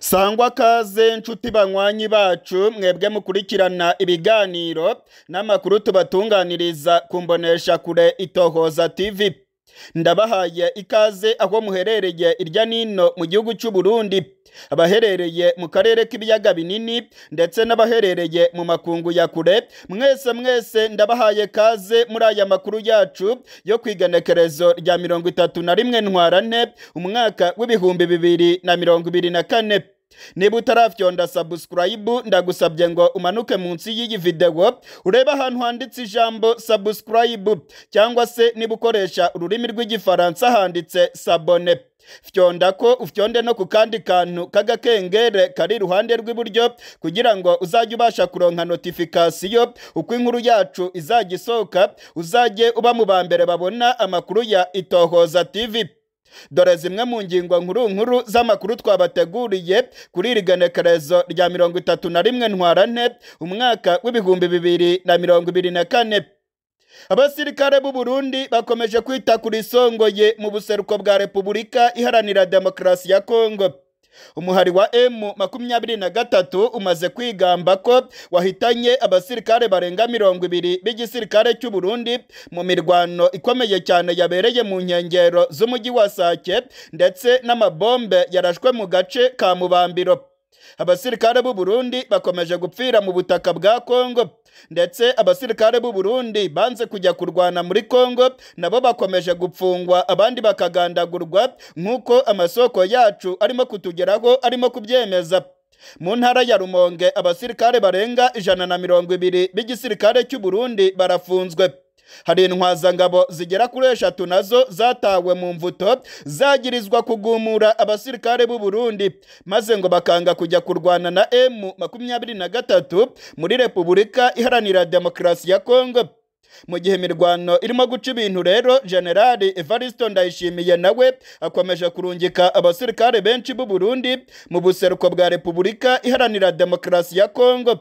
Sangwa kaze nshuti banywanyi bacu mwebwe mukurikirana ibiganiro n'amakuru tubatunganiriza kumbonesha kure Itohoza TV. Ndabahaye ikaze aho muherereye irya nino mu gihugu cy'u Burundi, abaherereye mu karere k'ibiyaga binini ndetse n'abaherereye mu makungu ya kure, mwese mwese ndabahaye kaze muri aya makuru yacu yo kwigenekerezo rya 31 Ntwarante umwaka w'ibihumbi 2024. Niba utarafyonda subscribe ndagusabye ngo umanuke munsi y'iyi video urebe ahantu handitse ijambo subscribe, cyangwa se niba ukoresha ururimi rw'igifaransa handitse s'abonner. Fyonda ko ufyonde no ku kandi kantu k'agakengere kari iruhande rw'iburyo kugira ngo uzajye ubasha kuronka notification uko inkuru yacu izajya isohoka, uzajye uba mu ba mbere babona amakuru ya Itohoza TV. Dore zimwe mu ngingo nkuru nkuru z'amakuru twabateguriye kuri iri genekerezo rya 31 Ntwarante umwaka w'ibihumbi 2024. Abasirikare b'u Burundi bakomeje kwita kuri songoye mu buseruko bwa Repubulika Iharanira Demokarasi ya Kongo. Umuhari wa M23 umaze kwigamba ko wahitanye abasirikare barenga 20 b'igisirikare cy'u Burundi mu mirwano ikomeye cyane yabereye mu nkengero z'umujyi wa Sake ndetse n'amabombe yarashwe mu gace ka Mubambiro. Abasirikare b'u Burundi bakomeje gupfira mu butaka bwa Kongo, ndetse abasirikare b'u Burundi banze kujya kurwana muri Kongo nabo bakomeje gupfungwa abandi bakagandagurwa nk'uko amasoko yacu arimo kutugeraho arimo kubyemeza. Mu ntara ya Rumonge abasirikare barenga 120 b'igisirikare cy'u Burundi barafunzwe. Hari intwazangabo zigera kuri 3 nazo zatawe mu mvuto zagirizwa kugumura abasirikare b'u Burundi maze ngo bakanga kujya kurwana na M23 muri Repubulika Iharanira Demokarasi ya Kongo. Mu gihe imirwano irimo guca ibintu rero, General Evariste Ndayishimiye nawe akomeje kurungika abasirikare benshi b'u Burundi mu buseruko bwa Repubulika Iharanira Demokarasi ya Kongo.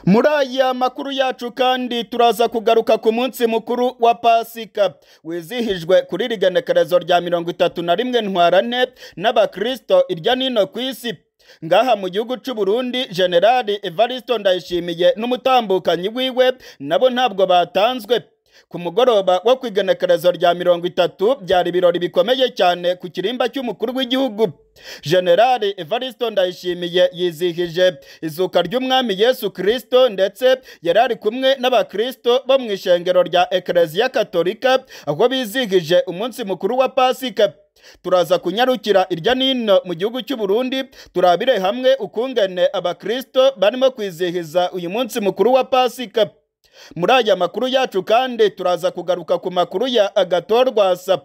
Muri aya makuru yacu kandi turaza kugaruka ku munsi mukuru wa Pasika wizihijwe kuri iri genekerezo rya 31 Ntwarante n'abakristo irya nino ku isi. Ngaha mu gihugu cy'u Burundi, General Evariste Ndayishimiye n'umutambukanyi wiwe nabo ntabwo batanzwe. Ku mugoroba wo kwigenekerezo rya 30 byari ibirori bikomeye cyane ku kirimba cy'umukuru w'igihugu. General Evariste Ndayishimiye yizihije izuka ry'umwami Yesu Kristo ndetse yari ari kumwe n'abakristo bo mu ishengero rya Eklezia Katolika aho bizihije umunsi mukuru wa Pasika. Turaza kunyarukira irya nino mu gihugu cy'u Burundi turabire hamwe ukungene abakristo barimo kwizihiza uyu munsi mukuru wa Pasika. Muri aya makuru yacu kandi turaza kugaruka ku makuru ya Agathon Rwasa.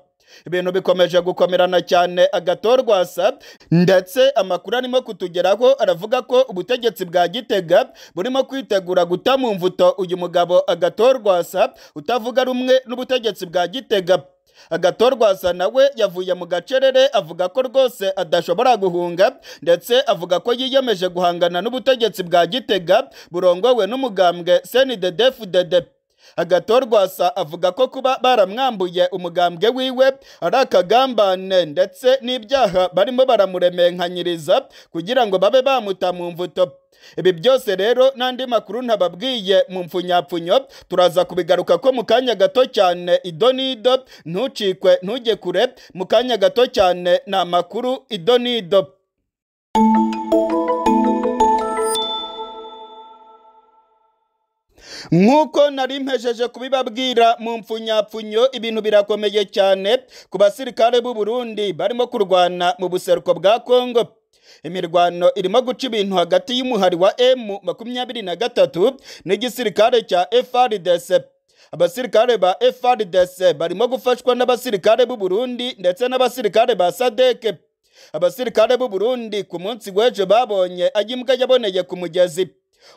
Ibintu bikomeje gukomerana cyane Agathon Rwasa, ndetse amakuru arimo kutugeraho aravuga ko ubutegetsi bwa Gitega burimo kwitegura guta mu mvuto uyu mugabo Agathon Rwasa utavuga rumwe n'ubutegetsi bwa Gitega. Agathon Rwasa nawe yavuye mu gacerere avuga ko rwose adashobora guhunga, ndetse avuga ko yiyemeje guhangana n'ubutegetsi bwa Gitega burongowe n'umugambwe CNDD-FDD. Agathon Rwasa avuga ko kuba baramwambuye umugambwe wiwe ari akagambane ndetse n'ibyaha barimo baramuremenkanyiriza kugira ngo babe bamuta mu mvuto. Ibi byose rero n'andi makuru ntababwiye mu mfunyapfunyo turaza kubigaruka ko mu kanya gato cyane. Idonido, ntucikwe ntujye kure, mu kanya gato cyane ni amakuru idonido. Nk'uko nari mpejeje kubibabwira mu mfunyapfunyo, ibintu birakomeye cyane ku basirikare b'u Burundi barimo kurwana mu buseruko bwa Kongo. Imirwano irimo guca ibintu hagati y'umuhari wa M23 n'igisirikare cya FARDC. Abasirikare ba FARDC barimo gufashwa n'abasirikare b'u Burundi ndetse n'abasirikare ba SADC. Abasirikare b'u Burundi ku munsi w'ejo babonye ayimbwa yaboneye ku mugezi.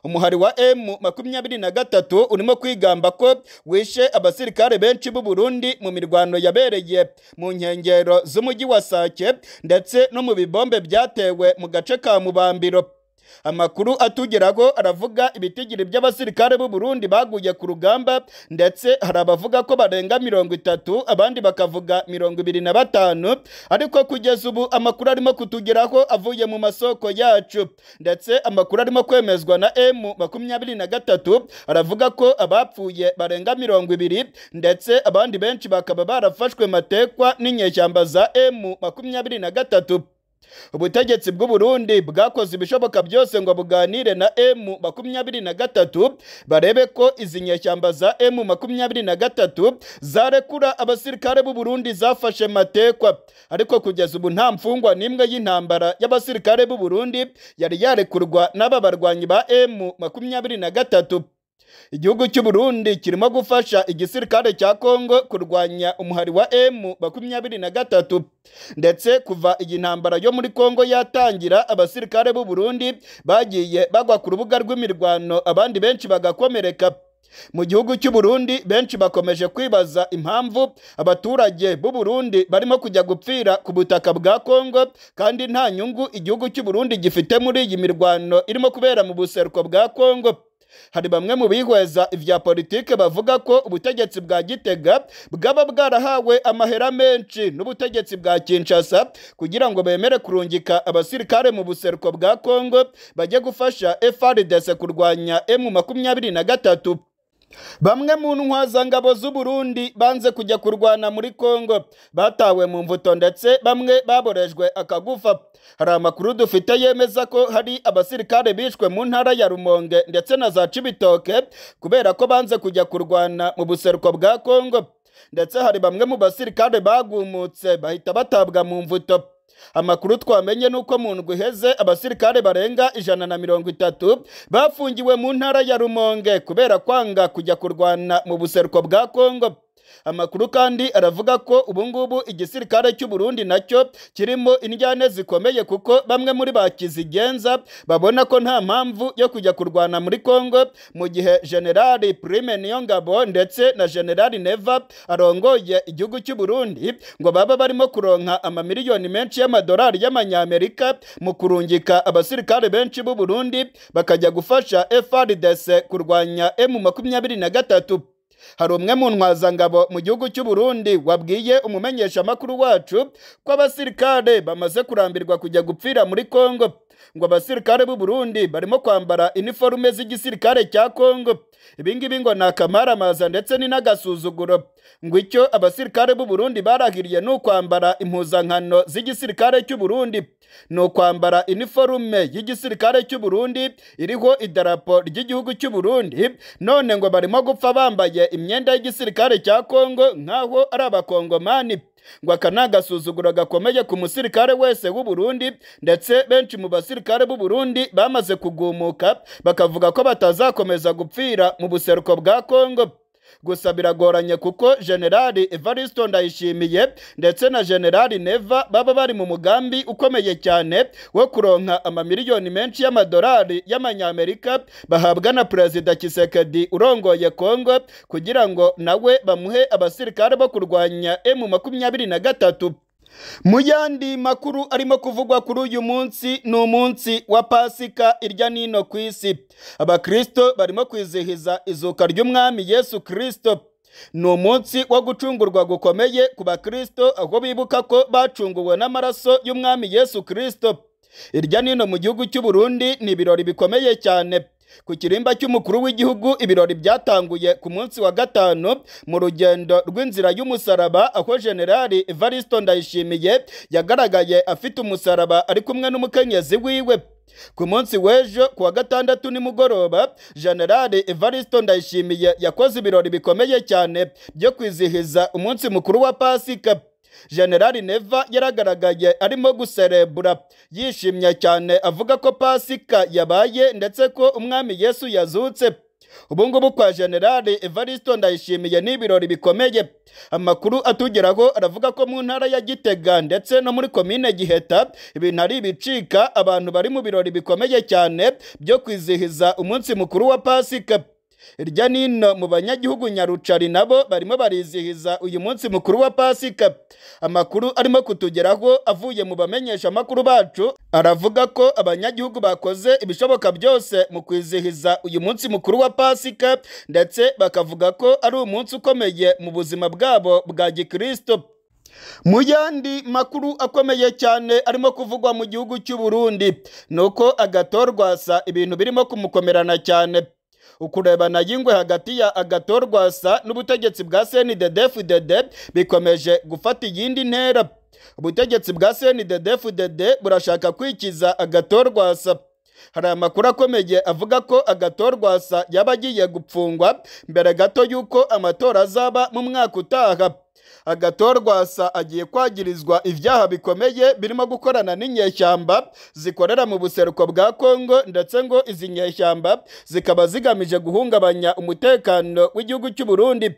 Umuhari wa M23 urimo kwigamba ko wishe abasirikare benshi b'u Burundi mu mirwano yabereye mu nkengero z'umujyi wa Sake ndetse no mu bibombe byatewe mu gace ka Mubambiro. Amakuru atugeraho aravuga ibitigiri by'abasirikare b'u Burundi baguye ku rugamba, ndetse hari abavuga ko barenga 30, abandi bakavuga 25, ariko kugeza ubu amakuru arimo kutugeraho avuye mu masoko yacu, ndetse amakuru arimo kwemezwa na M23 aravuga ko abapfuye barenga 20, ndetse abandi benshi bakaba barafashwe matekwa n'inyeshyamba za M23. Ubutegetsi bw'u Burundi bwakoze ibishoboka byose ngo buganire na M23 barebe ko izi nyeshyamba za M23 zarekura abasirikare b'u Burundi zafashe matekwa, ariko kugeza ubu nta mfungwa n'imwe y'intambara y'abasirikare b'u Burundi yari yarekurwa n'aba barwanyi ba M23. Igihugu cy'u Burundi kirimo gufasha igisirikare cya Kongo kurwanya umuhari wa M23, ndetse kuva iyi ntambara yo muri Kongo yatangira abasirikare b'u Burundi bagiye bagwa ku rubuga rw'imirwano, abandi benshi bagakomereka. Mu gihugu cy'u Burundi benshi bakomeje kwibaza impamvu abaturage b'u Burundi barimo kujya gupfira ku butaka bwa Kongo kandi nta nyungu igihugu cy'u Burundi gifite muri iyi mirwano irimo kubera mu buseruko bwa Kongo. Hari bamwe mu bihweza ivya politike bavuga ko ubutegetsi bwa Gitega bwaba bwarahawe amahera menshi n'ubutegetsi bwa Kinshasa kugira ngo bemere kurungika abasirikare mu buseruko bwa Kongo bajye gufasha FARDC kurwanya M23. Bamwe mu ntwazangabo z'u Burundi banze kujya kurwana muri Kongo batawe mu mvuto, ndetse bamwe baborejwe akagufa. Hari amakuru dufite yemeza ko hari abasirikare bishwe mu ntara ya Rumonge ndetse na za Cibitoke kubera ko banze kujya kurwana mu buseruko bwa Kongo, ndetse hari bamwe mu basirikare bagumutse bahita batabwa mu mvuto. Amakuru twamenye nuko mu ndwi iheze abasirikare barenga 130 bafungiwe mu ntara ya Rumonge kubera kwanga kujya kurwana mu buseruko bwa Kongo. Amakuru kandi aravuga ko ubungubu igisirikare cy'u Burundi nacyo kirimo indyane zikomeye, kuko bamwe muri bakizigenza babona ko nta mpamvu yo kujya kurwana muri Kongo mu gihe General Prime Niyongabo ndetse na General Neva arongoye igihugu cy'u Burundi ngo baba barimo kuronka amamiliyoni menshi y'amadolari y'amanyamerika mu kurungika abasirikare benshi b'u Burundi bakajya gufasha FARDC kurwanya M23. Hari umwe mu ntwazangabo mu gihugu cy'u Burundi wabwiye umumenyesha makuru wacu ko abasirikare bamaze kurambirwa kujya gupfira muri Kongo, ngo abasirikare b'u Burundi barimo kwambara iniforume z'igisirikare cya Kongo. Ibingibi ngo ni akamaramaza ndetse ni n'agasuzuguro, ngo icyo abasirikare b'u Burundi barahiriye ni ukwambara impuzankano z'igisirikare cy'u Burundi, ni ukwambara iniforume y'igisirikare cy'u Burundi iriho idarapo ry'igihugu cy'u Burundi, none ngo barimo gupfa bambaye imyenda y'igisirikare cya Kongo nkaho ari abakongomani. Ngo aka ni agasuzuguro gakomeye ku musirikare wese w'u Burundi, ndetse benshi mu basirikare b'u Burundi bamaze kugumuka bakavuga ko batazakomeza gupfira mu buseruko bwa Kongo. Gusa biragoranye kuko General Evaristo Ndayishimiye ndetse na General Neva baba bari mu mugambi ukomeye cyane wo kuronka amamiliyoni menshi y'amadolari y'amanyamerika bahabwa na Perezida Tshisekedi urongoye Kongo kugira ngo nawe bamuhe abasirikare bo kurwanya M23. Mu yandi makuru arimo kuvugwa kuri uyu munsi, ni umunsi wa Pasika irya nino ku isi. Abakristo barimo kwizihiza izuka ry'Umwami Yesu Kristo. Ni umunsi wo gucungurwa gukomeye ku bakristo, aho bibuka ko bacunguwe n'amaraso y'Umwami Yesu Kristo. Irya nino mu gihugu cy'u Burundi ni ibirori bikomeye cyane. Ku kirimba cy'umukuru w'igihugu ibirori byatanguye ku munsi wa gatanu mu rugendo rw'inzira y'umusaraba, aho General Evaristo Ndayishimiye yagaragaye afite umusaraba ari kumwe n'umukenyezi wiwe. Ku munsi w'ejo ku wa gatandatu nimugoroba, General Evaristo Ndayishimiye yakoze ibirori bikomeye cyane byo kwizihiza umunsi mukuru wa Pasika. General Neva yaragaragaye arimo guserebura yishimye cyane avuga ko Pasika yabaye ndetse ko Umwami Yesu yazutse. Ubungubu kwa General Evaristo Ndayishimiye n'ibirori bikomeye. Amakuru atugeraho aravuga ko mu ntara ya Gitega ndetse no muri komine Giheta ibintu ari ibicika, abantu bari mu birori bikomeye cyane byo kwizihiza umunsi mukuru wa Pasika. Irya nino mu banyagihugu nyarucari nabo barimo barizihiza uyu munsi mukuru wa Pasika. Amakuru arimo kutugeraho avuye mu bamenyesha amakuru bacu aravuga ko abanyagihugu bakoze ibishoboka byose mu kwizihiza uyu munsi mukuru wa Pasika, ndetse bakavuga ko ari umunsi ukomeye mu buzima bwabo bwa gikristo. Mu yandi makuru akomeye cyane arimo kuvugwa mu gihugu cy'u Burundi nuko Agathon Rwasa ibintu birimo kumukomerana cyane. Ukurebana y'ingwe hagati ya Agathon Rwasa n'ubutegetsi bwa CNDD-FDD bikomeje gufata iyindi ntera. Ubutegetsi bwa CNDD-FDD burashaka kwikiza Agathon Rwasa. Hari amakuru akomeye avuga ko Agathon Rwasa yaba agiye gupfungwa mbere gato y'uko amatora azaba mu mwaka utaha. Agathon Rwasa agiye kwagirizwa ibyaha bikomeye birimo gukorana n'inyeshyamba zikorera mu buseruko bwa Kongo, ndetse ngo izi nyeshyamba zikaba zigamije guhungabanya umutekano w'igihugu cy'u Burundi.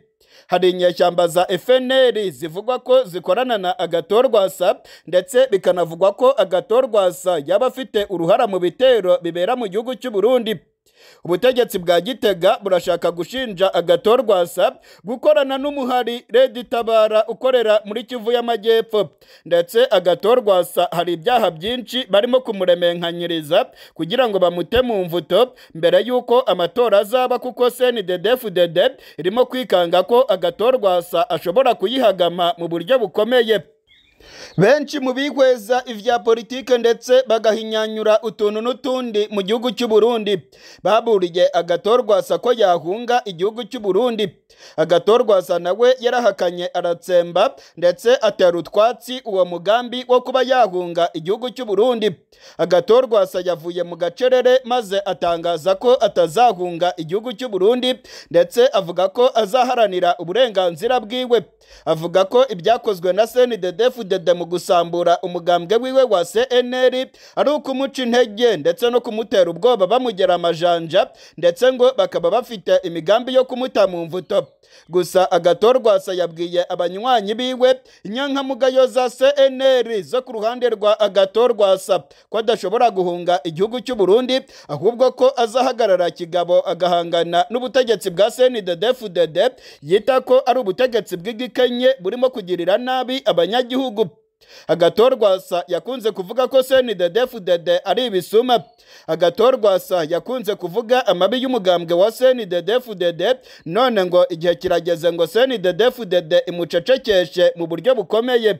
Hari inyeshyamba za FNL zivugwa ko zikorana na Agathon Rwasa, ndetse bikanavugwa ko Agathon Rwasa yaba afite uruhara mu bitero bibera mu gihugu cy'u Burundi. Ubutegetsi bwa Gitega burashaka gushinja Agathon Rwasa gukorana n'umuhari Red Tabara ukorera muri Kivu y'Amajyepfo, ndetse Agathon Rwasa hari ibyaha byinshi barimo kumuremenkanyiriza kugira ngo bamute mu mvuto mbere y'uko amatora azaba, kuko CNDD-FDD irimo kwikanga ko Agathon Rwasa ashobora kuyihagama mu buryo bukomeye. Benshi mu bihweza ivya politike ndetse bagahinyanyura utuntu n'utundi mu gihugu cy'u Burundi baburiye Agathon Rwasa ko yahunga igihugu cy'u Burundi. Agathon Rwasa nawe yarahakanye aratsemba ndetse atera utwatsi uwo mugambi wo kuba yahunga igihugu cy'u Burundi. Agathon Rwasa yavuye mu gacerere maze atangaza ko atazahunga igihugu cy'u Burundi, ndetse avuga ko azaharanira uburenganzira bwiwe. Avuga ko ibyakozwe na CNDD-FDD mu gusambura umugambwe wiwe wa CNL ari ukumuca intege ndetse no kumutera ubwoba bamugera amajanja, ndetse ngo bakaba bafite imigambi yo kumuta mu mvuto. Gusa Agathon Rwasa yabwiye abanywanyi biwe inyankamugayo za CNL zo ku ruhande rwa Agathon Rwasa ko adashobora guhunga igihugu cy'u Burundi, ahubwo ko azahagarara kigabo agahangana n'ubutegetsi bwa CNDD-FDD yita ko ari ubutegetsi bw'igikenye burimo kugirira nabi abanyagihugu. Agathon Rwasa yakunze kuvuga ko CNDD-FDD ari ibisuma. Agathon Rwasa yakunze kuvuga amabi y'umugambwe wa CNDD-FDD, none ngo igihe kirageze ngo CNDD-FDD imucecekeshe mu buryo bukomeye.